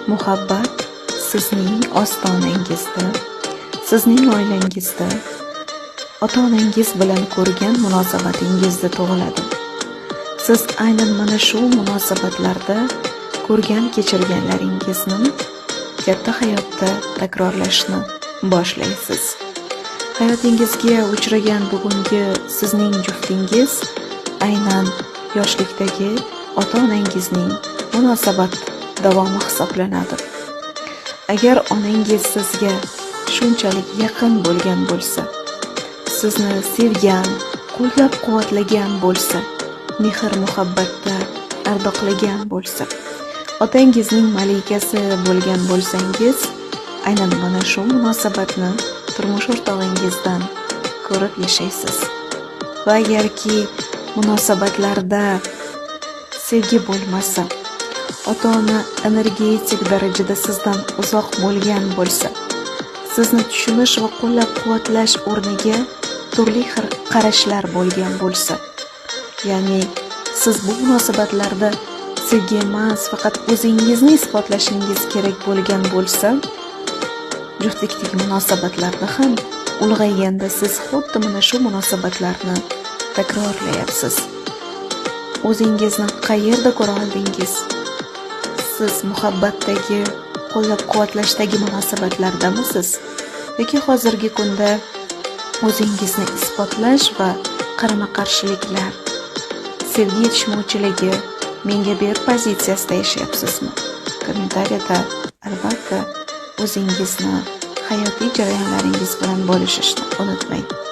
Muhabbat sizning ostonangizda, sizning oilangizda, ota-onangiz bilan ko'rgan munosabatingizda tug'iladi. Siz aynan mana shu munosabatlarda ko'rgan kechirganlaringizni katta hayotda takrorlashni boshlaysiz. Hayotingizga uchragan bugungi sizning juftingiz aynan yoshlikdagi ota-onangizning munosabat davomi hisoblanadi. Agar onangiz sizga shunchalik yaqin bo'lgan bo'lsa, sizni sevgan, qo'llab-quvvatlagan bo'lsa, mehr-muhabbatda ardoqlagan bo'lsa, otangizning malikasi bo'lgan bo'lsangiz, aynan mana shu munosabatni turmush o'rtog'ingizdan ko'rib yashaysiz. Va agarki munosabatlarda sevgi bo'lmasa, ota-ona energetik darajada sizdan uzoq bo'lgan bo'lsa, sizni tushunish va qo'llab-quvvatlash o'rniga turli xil qarashlar bo'lgan bo'lsa, ya'ni siz bu munosabatlarda sevgi emas, faqat o'zingizni isbotlashingiz kerak bo'lgan bo'lsa, juftlikdagi munosabatlarda ham ulg'ayganda siz xuddi mana shu munosabatlarni takrorlayapsiz. O'zingizni qayerda ko'ra oldingiz? Siz muhabbatdagi, qo'llab-quvvatlashdagi munosabatlardamisiz yoki hozirgi kunda o'zingizni isbotlash va qarama-qarshiliklar, sevgi yetishmovchiligi, menga ber pozitsiyasida yashayapsizmi? Kommentariyada albatta o'zingizni hayotiy jarayonlaringiz bilan bo'lishishni unutmang.